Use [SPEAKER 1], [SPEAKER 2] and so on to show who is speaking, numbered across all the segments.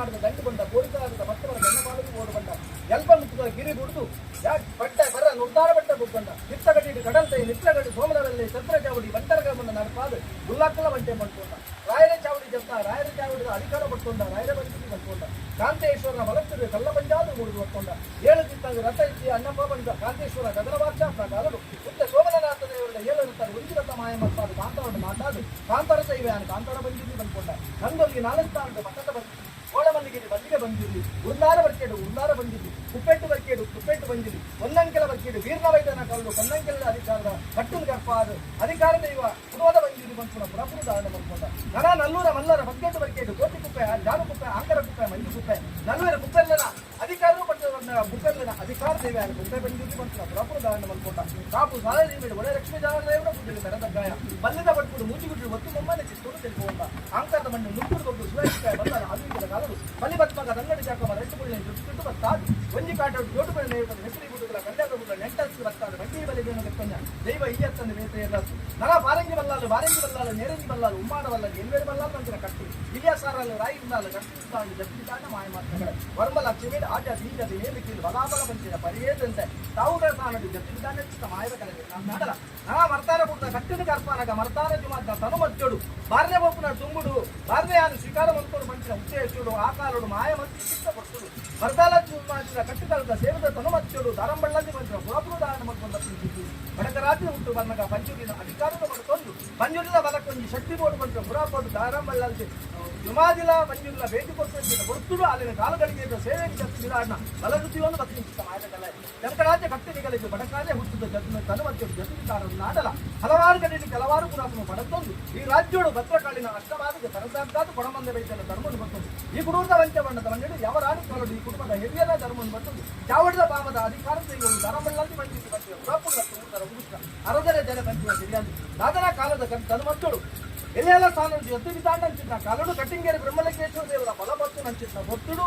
[SPEAKER 1] ನಾಡಿದ ದಂಡು ಬಂದ ಕೋರಿತಾರದ ಭಕ್ತರ ಗಣ್ಣಪಾಲಕ್ಕೆ ಓಡು ಬಂದ ಎಲ್ಪ ಮುತ್ತದ ಗಿರಿ ಬುಡ್ದು ಪಟ್ಟ ಬರ ನುರ್ದಾರ ಬಟ್ಟ ಬುಕ್ಕಂಡ ನಿತ್ತಗಡಿ ಕಡಲ್ತೈ ನಿತ್ರಗಡಿ ಸೋಮನರಲ್ಲಿ ಛತ್ರ ಚಾವಡಿ ಬಂಟರಗ ಬಂದ ನಡಪಾದು ಗುಲ್ಲಾಕ್ಕಲ ಬಂಟೆ ಪಡ್ಕೊಂಡ ರಾಯರ ಚಾವಡಿ ಜಪ್ತ ರಾಯರ ಚಾವಡಿದ ಅಧಿಕಾರ ಪಡ್ಕೊಂಡ ರಾಯರ ಬಂಟಿ ಪಡ್ಕೊಂಡ ಕಾಂತೇಶ್ವರನ ಬಲತ್ತಿರು ಕಲ್ಲ ಪಂಜಾದು ಮೂಡುದು ಪಡ್ಕೊಂಡ ಏಳು ತಿತ್ತಾಗ ರಥ ಇದ್ದಿ ಅಣ್ಣಪ್ಪ ಬಂದ ಕಾಂತೇಶ್ವರ ಗಗನವಾಕ್ಷ ಕಾಲಡು ಉತ್ತ ಸೋಮನಾಥ ದೇವರ ಏಳು ರಥ ಒಂಜಿ ರಥ ಮಾಯ ಮತ್ತಾದು ಕಾಂತಾರಡು ಮಾತಾದು ಕಾಂತಾರ ದೈವ ಕಾಂತಾರ ಬಂದಿದ್ದು ಬಂದ್ಕೊಂಡ ನಂದೊಂದು ನಾಲ್ಕು ಮಠದ ಬಂದಿದ್ದು ಕೋಳಮಲ್ಲಿಗೆ ಬಂದಿಗೆ ಬಂದಿಲ್ಲಿ ಉರ್ನಾರ ಬರ್ಕೇಡು ಉರ್ನಾರ ಬಂದಿಲ್ಲಿ ಕುಪ್ಪೆಟ್ಟು ಬರ್ಕೇಡು ಕುಪ್ಪೆಟ್ಟು ಬಂದಿಲ್ಲಿ ಒಂದಂಕೆಲ ಬರ್ಕೇಡು ವೀರ್ನ ವೈದ್ಯನ ಕಲ್ಲು ಕೊನ್ನಂಕೆಲ ಅಧಿಕಾರದ ಕಟ್ಟುನ್ ಕರ್ಪಾದು ಅಧಿಕಾರ ದೈವ ಕುಡುವದ ಬಂದಿದ್ದು ಬಂದ್ಕೊಂಡ ಪುರಪುರು ದಾರಣ ಬಂದ್ಕೊಂಡ ನನ ನಲ್ಲೂರ ಮಲ್ಲರ ಬಗ್ಗೆಟ್ಟು ಬರ್ಕೇಡು ಕೋಟಿ ಕುಪ್ಪೆ ಜಾನು ಕುಪ್ಪೆ ಆಂಕರ ಕುಪ್ಪೆ ಮಂಜು ಕುಪ್ಪೆ ನಲ್ಲೂರ ಕುಪ್ಪೆಲ್ಲನ ಅಧಿಕಾರವೂ ಪಟ್ಟ ಕುಪ್ಪೆಲ್ಲನ ಅಧಿಕಾರ ದೈವ ಕುಪ್ಪೆ ಬಂದಿದ್ದು ಬಂದ್ಕೊಂಡ ಪುರಪುರು ದಾರಣ ಬಂದ್ಕೊಂಡ ಕಾಪು ಸಾಲ ಒಳ್ಳೆ ಲಕ್ಷ್ಮೀ ದಾರಣ ದೇವರ ಪೂಜೆ ಮೆರದಗ್ಗಾಯ ಬಲ್ಲದ ಬಟ್ಕುಡು ಮೂಜಿಗುಡ್ಲು ಒತ್ತು ಮೊಮ್ಮನೆ ಚಿತ್ತೋಡು తెలుపుಕೊಂಡ ಆಂಕರದ ಮಣ್ಣು ನುಗ್ಗುಡು ಕೊಟ್ಟು ಸುರಕ್ಷಿತ ಬಲ್ಲದ ಆಧುನಿಕದ ಕಾಲಡು ಬಲಿಬತ್ಮಗ ದಂಗಡಿ ಜಾಕಮ ರೆಟ್ಟು ಬುಳ್ಳೆ ಜೊಟ್ಟು ಬತ್ತಾದು ಒಂಜಿ ಕಾಟ ಜೋಟು ಬಳ್ಳೆ ಹೆಸರಿ ಗುಡುಗಳ ಕಲ್ಯಾಣ ಗುಡುಗಳ ನೆಂಟಸ್ಸು ಬತ್ತಾದು ಬಂಡಿ ಬಲಿ ಬೇನು ಬೆಕ್ಕಂಜ ದೈವ ಇಯ್ಯತ್ತಂದು ಬೇತೆ ನರ ಬಾರಂಗಿ ಬಲ್ಲಾಲು ಬಾರಂಗಿ ಬಲ್ಲಾಲು ನೇರಂಗಿ ಬಲ್ಲಾಲು ಉಮ್ಮಾಡ ಬಲ್ಲಾಲು ಎಲ್ವೇರು ಬಲ್ಲಾಲು ಅಂತಿನ ಕಟ್ಟಿ ಇಲಿಯಾಸಾರಲು ರಾಯಿ ಉನ್ನಾಲು ಕಟ್ಟಿ ಜತ್ತಿ ತಾಂಡ ಮಾಯ ಮಾತುಗಳ ವರ್ಮಲ ಚಿಮಿಡ್ ಆಟ ಬೀಜದ ಮೇಲಿಕ್ಕಿದ್ದು ಬಲಾಬಲ ಬಂಚಿನ ಪರಿಯೇದಂತೆ ತಾವುಗಳ ಸಾನಡು ಜತ್ತಿ ತಾಂಡ ಚಿತ್ತ ಮಾಯದ ಕಲೆಗೆ ನಾಡಲ ನಾ ಮರ್ತಾರ ಪುಟ್ಟ ಕಟ್ಟಿನ ಕರ್ಪಾನಗ ಮರ್ತಾರ ಜುಮಾದ ತನು ಮಜ್ಜಡು ಬಾರ್ನೆ ಬೊಪ್ಪುನ ದುಂಬುಡು ಬಾರ್ನೆಯಾನು ಸ್ವೀಕಾರ ಮಂತೋಡು ಮಂಚಿನ ಉಚ್ಚೇಶುಡು ಆಕಾಲುಡು ಮಾಯ ಮಂತಿ ಚಿತ್ತ ಪಡ್ತುಡು ಮರ್ತಾಲ ಜುಮಾಚಿನ ಕಟ್ಟಿದಳದ ಸೇವದ ತನು ಮಚ್ಚಡು ದಾರಂಬಳ್ಳಂದಿ ಮಂತ್ರ ಪುರಪುರು ದಾರಣ ಮಂತ ಬಡಕರಾತ್ರಿ ಹುಟ್ಟು ಬಂದಾಗ ಪಂಚುರಿನ ಅಧಿಕಾರದ ಪಡ್ಕೊಂಡು ಪಂಜುರಿನ ಬಲಕ್ಕೊಂಜಿ ಶಕ್ತಿ ಬೋರ್ಡ್ ಬಂತು ಪುರಾಪೋಡು ದಾರಂಬಳ್ಳಂದಿ ಜುಮಾದಿಲ ಪಂಜುರಿನ ಭೇಟಿ ಕೊಟ್ಟು ಕೊಡ್ತುಡು ಅಲ್ಲಿನ ಕಾಲುಗಳಿಗೆ ಸೇವೆಗೆ ಜತ್ತಿರಾಡ್ನ ಬಲರುಚಿಯನ್ನು ಬತ್ತಿನ ಮಾಯದ ಕಲೆ ತೆಂಕರಾಜ್ಯ ಕಟ್ಟಿ ನಿಗಲಿದ್ದು ಬಡಕಾಜೆ ಹುಟ್ಟಿದ ಜತನ ತನುಮತ್ಯಡು ಜತಿದಾರರು ನಾಡಲ ಹಲವಾರು ಕಡೆಯಲ್ಲಿ ಕೆಲವಾರು ಪುರಾತನ ಪಡತೊಂದು ಈ ರಾಜ್ಯೋಡು ಭದ್ರಕಾಳಿನ ಅಷ್ಟವಾದಿಗೆ ತರದಾದ್ದಾದ ಕೊಡಮಂದ ಬೈತನ ಧರ್ಮನು ಬರ್ತೊಂದು ಈ ಕುಡುವದ ವಂಚ ಬಣ್ಣದ ಮಂಡಳಿ ಯಾವ ರಾಣಿ ಕಾಲಡು ಈ ಕುಟುಂಬದ ಹಿರಿಯರ ಧರ್ಮನು ಬರ್ತೊಂದು ಚಾವಡದ ಪಾಮದ ಅಧಿಕಾರದ ಇವರು ಧರ್ಮಳ್ಳಲ್ಲಿ ಬಂದಿದ್ದು ಬಂದಿವೆ ಪುರಾಪುರ ತುಮೂರ್ತರ ಉಗುಷ್ಟ ಅರದರ ಜನ ಬಂದಿವೆ ಸಿರಿಯಾಂದು ದಾದನ ಕಾಲದ ತನುಮತ್ತೋಡು ಎಲ್ಲೆಲ್ಲ ಸ್ಥಾನ ಜೊತೆ ವಿಧಾನ ಕಾಲಡು ಕಟ್ಟಿಂಗೇರಿ ಬ್ರಹ್ಮಲಿಂಗೇಶ್ವರ ದೇವರ ಬಲ ಬತ್ತು ನಂಚಿದ್ದ ಬೊತ್ತುಡು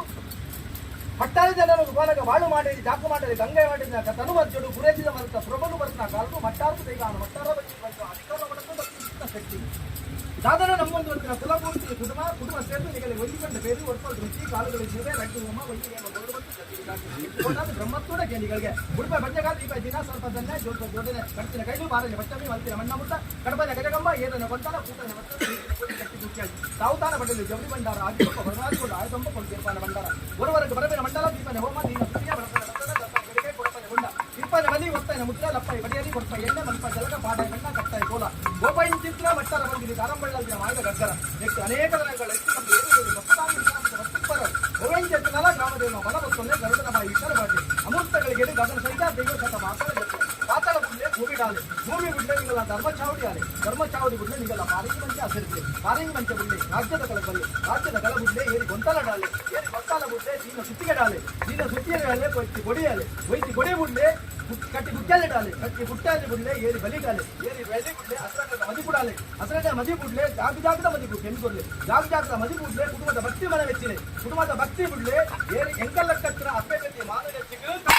[SPEAKER 1] ಪಟ್ಟಾರಿ ಜನರು ಉಪಾನಗ ಬಾಳು ಮಾಡಿ ಜಾಕು ಮಾಡಿ ಗಂಗೆ ಮಾಡಿದ ತನು ಮಜ್ಜಡು ಗುರೇಜಿದ ಮರತ ಪ್ರಬಲು ಬರ್ತ ಕಾಲಡು ಮಟ್ಟಾರು ದೈವಾನು ಮಟ್ಟಾರ ಬಂದಿ ಬಂದು ಅಧಿಕಾರ ಪಡೆದು ಶಕ್ತಿ ದಾದನ ನಮ್ಮೊಂದು ಅಂತಿನ ಕುಲಪೂರ್ತಿ ಕುಟುಂಬ ಕುಟುಂಬ ಸೇರ್ದು ನಿಗಲಿ ಒಂದಿಕೊಂಡ ಬೇರು ಒರ್ಪಲ್ ರುಚಿ ಕಾಲುಗಳ ಸೇವೆ ರಡ್ಡು ಹೋಮ ಒಂದಿಗೆ ಗೋಡು ಬಂತು ಬ್ರಹ್ಮತ್ತೂಡ ಗೇಣಿಗಳಿಗೆ ಉಡುಪ ಬಂಜಗ ದೀಪ ದಿನ ಸ್ವಲ್ಪ ದನ್ನ ಜೋಟ ಜೋಡನೆ ಕಡ್ತಿನ ಕೈಲು ಬಾರಲಿ ಬಟ್ಟಮಿ ಮಲ್ತಿನ ಮಣ್ಣ ಮುಟ್ಟ ಕಡಪನ ಗಜಗಂಬ ಏದನ ಕೊಂತಾನ ಕೂತನ ಕಟ್ಟಿ ದುಃಖ ತಾವುತಾನ ಬಡಲು ಜವಳಿ ಭಂಡಾರ ಆಗಿಪ್ಪ ಹೊರನಾಡಿಕೊಂಡು ಆಯತೊಂಬ ಕೊಂಡು ತೀರ್ಪಾನ ಭಂಡಾರ ಒರವರೆಗೆ ಬರಬೇನ ಮಂಡಲ ದೀಪನ ಹೋಮ ದೀನ ಪ್ರಿಯ ಬರತನ ರತನ ದತ್ತ ಬೆಳಗ್ಗೆ ಕೊಡಪನೆ ಗುಂಡ ತಿಪ್ಪನ ಬಲಿ ಒತ್ತನ ಮುದ್ರ ಲಪ್ಪ ಬಡಿಯಲಿ ಕೊಡ್ಪ ಎಣ್ಣೆ ಮಲ್ಪ ಜಲಕ ಪಾಡ ಬಣ್ಣ ಕಟ್ಟಾಯ ಕೋಲ ಗೋಪಾಯಿನ ಚಿತ್ರ ಮಟ್ಟರ ಬಂದಿದೆ ಕಾರಂಬಳ್ಳಲ್ಲಿ ಮಾಯದ ಗಗ್ಗರ ನೆಕ್ಸ್ಟ್ ಅನೇಕ ದನಗಳ ಹೆಚ್ಚು ನಮ್ದು ಏರು ಭಕ್ತಾಂಗಿ ಗ್ರಾಮದೇವ ಬಲ ಬತ್ತೊಂದೆ ಗರುಡನ ಬಾಯಿ ವಿಚಾರ ಬಾಟಿ ಅಮೃತಗಳಿಗೆ ಗಗನ ಸಹಿತ ದೈವ ಶತ ಮಾತಾಡ ಪಾತಾಳ ಬುಡ್ಲೆ ಭೂಮಿ ಡಾಲೆ ಭೂಮಿ ಬುಡ್ಲೆ ನಿಗಲ ಧರ್ಮ ಚಾವಡಿ ಆಲೆ ಧರ್ಮ ಚಾವಡಿ ಬುಡ್ಲೆ ನಿಗಲ ಪಾರಿಂಗಿ ಮಂಚೆ ಹಸಿರ್ಲಿ ಪಾರಿಂಗಿ ಮಂಚೆ ಬುಡ್ಲೆ ರಾಜ್ಯದ ಕಲ ಬಲ್ಲೆ ರಾಜ್ಯದ ಕಲ ಬುಡ್ಲೆ ಏರಿ ಗೊಂತಲ ಡಾಲೆ ಏರಿ ಗೊಂತಾಲ ಬುಡ್ಲೆ ದೀನ ಸುತ್ತಿಗೆ ಡಾಲೆ ದೀನ ಸುತ್ತಿಗೆ ಡಾಲೆ ಕೊಯ್ತಿ ಕೊಡಿಯಾಲೆ ಒಯ್ತಿ ಕೊಡಿ ಬುಡ್ಲೆ ಕಟ್ಟಿ ಗುಟ್ಟಾಲೆ ಡಾಲೆ ಕಟ್ಟಿ ಗುಟ್ಟಾಲೆ ಬುಡ್ಲೆ ಏರಿ ಬಲಿಗಾಲೆ ಏರಿ ಬಲಿ ಬುಡ್ಲೆ ಹಸರಗದ ಮದಿ ಬುಡಾಲೆ ಹಸರಗದ ಮದಿ ಬುಡ್ಲೆ ಜಾಗ ಜಾಗದ ಮದಿಗು ಕೆಂಕೊರ್ಲೆ ಜಾಗ ಜಾಗದ ಮದಿ ಬುಡ್ಲೆ ಕುಟುಂಬದ ಭಕ್ತಿ ಮನ ವೆಚ್ಚಿಲೆ ಕುಟುಂಬದ ಭಕ್ತಿ ಬುಡ್ಲೆ ಏರಿ ಎಂಕಲ್ಲ ಕತ್ತಿನ ಅಪ್ಪೆ ಗತಿ ಮಾನವ